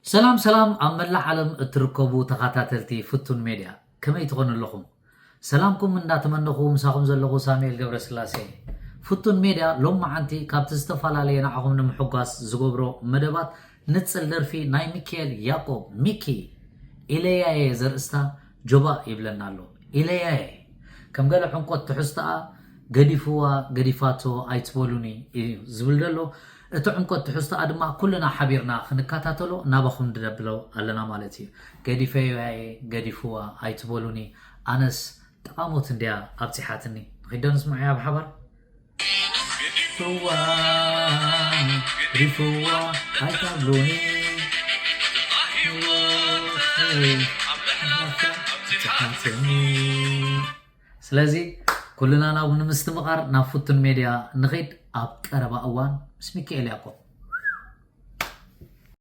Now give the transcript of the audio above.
ሰላም ሰላም፣ ኣብ መላእ ዓለም እትርከቡ ተኸታተልቲ ፍቱን ሜድያ ከመይ ትኾኑ ኣለኹም? ሰላምኩም እንዳተመነኹ ምሳኹም ዘለኹ ሳሙኤል ገብረስላሴ። ፍቱን ሜድያ ሎም መዓንቲ ካብቲ ዝተፈላለየ ንዓኹም ንምሕጓስ ዝገብሮ መደባት ንጽል ደርፊ ናይ ሚካኤል ያቆብ ሚኪ ኢለያየ ዘርእስታ ጆባእ ይብለና ኣሎ። ኢለያየ ከም ገለ ዕምቆት ትሕዝቶኣ ገዲፍዋ ገዲፋቶ ኣይትበሉኒ እዩ ዝብል ዘሎ። እቲ ዕምቆት ትሕዝቶኣ ድማ ኩልና ሓቢርና ክንከታተሎ ናባኹም ንደብሎ ኣለና ማለት እዩ። ገዲፈዮ እየ ገዲፍዋ ኣይትበሉኒ፣ ኣነስ ጠቓሞት እንድያ ኣብፂሓትኒ። ንኺዶ ንስምዓያ ብሓባር። ገዲፍዋ ገዲፍዋ ኣይትብሉኒ፣ ስለዚ ኩልና ናብ ንምስትምቓር ናብ ፍቱን ሜድያ ንኺድ። ኣብ ቀረባ እዋን ምስ ሚካኤል ያቆብ።